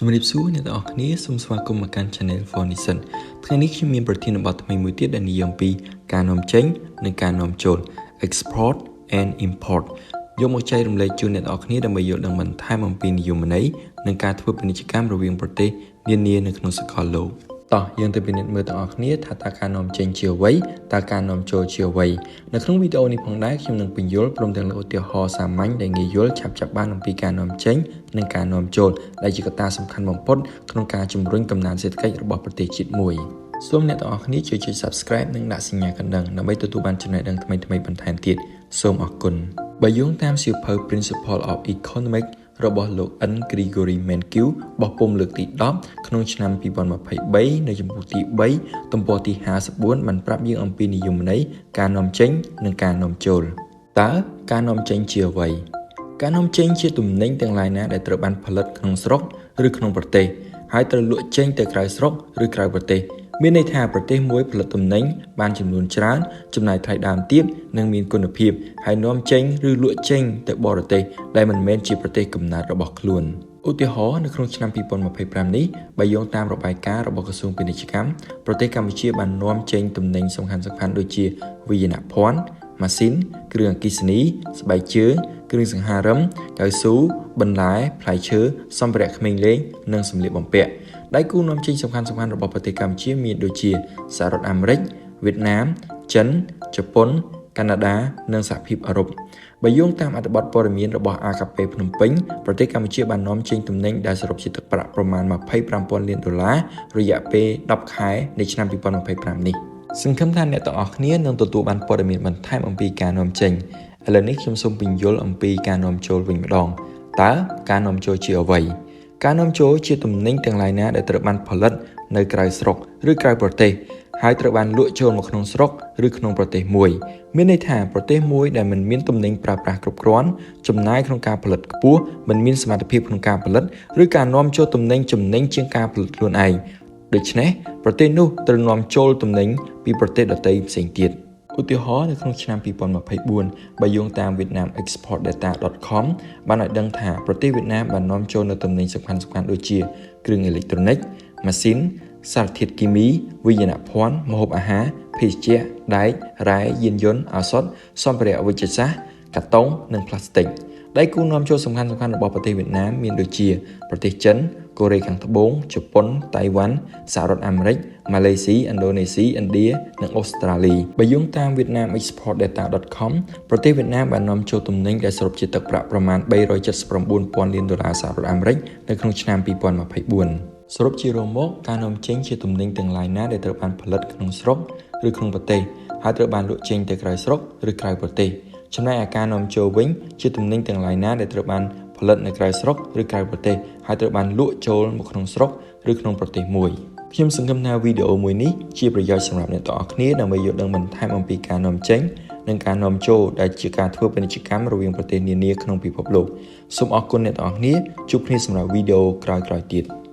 ជំរាបសួរអ្នកទាំងអស់គ្នាសូមស្វាគមន៍មកកាន់ Channel For Nison ថ្ងៃនេះខ្ញុំមានប្រធានបទថ្មីមួយទៀតដែលនិយាយអំពីការនាំចេញនិងការនាំចូល export and import យកមកចែករំលែកជូនអ្នកទាំងអស់គ្នាដើម្បីយល់ដឹងបន្ថែមអំពីនិយមន័យនិងការធ្វើពាណិជ្ជកម្មរវាងប្រទេសនានានៅក្នុងសកលលោកតោះយើងទៅពិនិត្យមើលទាំងអស់គ្នាថាតើការនាំចេញជាអ្វីតើការនាំចូលជាអ្វីនៅក្នុងវីដេអូនេះផងដែរខ្ញុំនឹងពន្យល់ព្រមទាំងលើកឧទាហរណ៍សាមញ្ញដែលងាយយល់ឆាប់ចាប់បានអំពីការនាំចេញនិងការនាំចូលដែលជាកត្តាសំខាន់បំផុតក្នុងការជំរុញកំណើនសេដ្ឋកិច្ចរបស់ប្រទេសជាតិមួយសូមអ្នកទាំងអស់គ្នាជួយចុច Subscribe និងដាក់សញ្ញាកណ្ដឹងដើម្បីទទួលបានចំណេះដឹងថ្មីៗបន្ថែមទៀតសូមអរគុណបើយោងតាមសៀវភៅ Principle of Economics របស់លោក N. Gregory Mankiw បោះពុម្ពលើកទី10ក្នុងឆ្នាំ2023នៅជំពូកទី3ទំព័រទី54បានប្រាប់យើងអំពីនិយមន័យការនាំចេញនិងការនាំចូលតើការនាំចេញជាអ្វីការនាំចេញជាទំនិញទាំងឡាយណាដែលត្រូវបានផលិតក្នុងស្រុកឬក្នុងប្រទេសហើយត្រូវលក់ចេញទៅក្រៅស្រុកឬក្រៅប្រទេសមានន័យថាប្រទេសមួយផលិតទំនិញបានចំនួនច្រើនចំណាយថ្លៃដើមទាបនិងមានគុណភាពហើយនាំចេញឬលក់ចេញទៅបរទេសដែលមិនមែនជាប្រទេសកំណើតរបស់ខ្លួនឧទាហរណ៍នៅក្នុងឆ្នាំ2025នេះបើយោងតាមរបាយការណ៍របស់ក្រសួងពាណិជ្ជកម្មប្រទេសកម្ពុជាបាននាំចេញទំនិញសំខាន់ៗដូចជាវាយនភ័ណ្ឌម៉ាស៊ីនគ្រឿងអគ្គិសនីស្បែកជើងគ្រឿងសង្ហារឹមកៅស៊ូបន្លែផ្លែឈើសម្ភារៈក្មេងលេងនិងសម្លៀកបំពាក់ដៃគូនាំចេញសំខាន់ៗរបស់ប្រទេសកម្ពុជាមានដូចជាសហរដ្ឋអាមេរិកវៀតណាមចិនជប៉ុនកាណាដានិងសហភាពអឺរ៉ុបបើយោងតាមអត្ថបទព័ត៌មានរបស់ AKP ភ្នំពេញប្រទេសកម្ពុជាបាននាំចេញទំនិញដែលសរុបជាទឹកប្រាក់ប្រមាណ25,000លានដុល្លាររយៈពេល10ខែនៃឆ្នាំ2025នេះសង្ឃឹមថាអ្នកទាំងអស់គ្នានឹងទទួលបានព័ត៌មានបន្ថែមអំពីការនាំចេញឥឡូវនេះខ្ញុំសូមពន្យល់អំពីការនាំចូលវិញម្ដងតើការនាំចូលជាអ្វីការនាំចូលជាទំនិញទាំងឡាយណាដែលត្រូវបានផលិតនៅក្រៅស្រុកឬក្រៅប្រទេសហើយត្រូវបានលក់ចូលមកក្នុងស្រុកឬក្នុងប្រទេសមួយមានន័យថាប្រទេសមួយដែលមិនមានទំនិញប្រើប្រាស់គ្រប់គ្រាន់ចំណាយក្នុងការផលិតខ្ពស់មិនមានសមត្ថភាពក្នុងការផលិតឬការនាំចូលទំនិញចំណេញជាងការផលិតខ្លួនឯងដូច្នេះប្រទេសនោះត្រូវនាំចូលទំនិញពីប្រទេសដទៃផ្សេងទៀតឧទាហរណ៍នៅក្នុងឆ្នាំ2024បើយោងតាម vietnamexportdata.com បានឲ្យដឹងថាប្រទេសវៀតណាមបាននាំចូលនូវទំនិញសំខាន់ៗដូចជាគ្រឿងអេឡិចត្រូនិកម៉ាស៊ីនសារធាតុគីមីវិញ្ញាណភ័ណ្ឌម្ហូបអាហារភេសជ្ជៈដែករ៉ែយានយន្តឱសថសម្ភារៈវិទ្យាសាស្ត្រកាតុងនិងផ្លាស្ទិកដៃគូនាំចូលសំខាន់ៗរបស់ប្រទេសវៀតណាមមានដូចជាប្រទេសចិនកូរ៉េខាងត្បូងជប៉ុនតៃវ៉ាន់សហរដ្ឋអាមេរិកម៉ាឡេស៊ីឥណ្ឌូនេស៊ីឥណ្ឌានិងអូស្ត្រាលីបើយោងតាម vietnamexportdata.com ប្រទេសវៀតណាមបាននាំចូលទំនិញដែលសរុបជាទឹកប្រាក់ប្រមាណ379,000លានដុល្លារសហរដ្ឋអាមេរិកនៅក្នុងឆ្នាំ2024សរុបជារួមមកការនាំចេញជាទំនិញទាំងឡាយណាដែលត្រូវបានផលិតក្នុងស្រុកឬក្នុងប្រទេសហើយត្រូវបានលក់ចេញទៅក្រៅស្រុកឬក្រៅប្រទេសចំណែកឯការនាំចូលវិញជាទំនិញទាំងឡាយណាដែលត្រូវបានផលិតនៅក្រៅស្រុកឬក្រៅប្រទេសហើយត្រូវបានលក់ចូលមកក្នុងស្រុកឬក្នុងប្រទេសមួយខ្ញុំសង្ឃឹមថាវីដេអូមួយនេះជាប្រយោជន៍សម្រាប់អ្នកទាំងអស់គ្នាដើម្បីយល់ដឹងបន្ថែមអំពីការនាំចេញនិងការនាំចូលដែលជាការធ្វើពាណិជ្ជកម្មរវាងប្រទេសនានាក្នុងពិភពលោកសូមអរគុណអ្នកទាំងអស់គ្នាជួបគ្នាសម្រាប់វីដេអូក្រោយៗទៀត។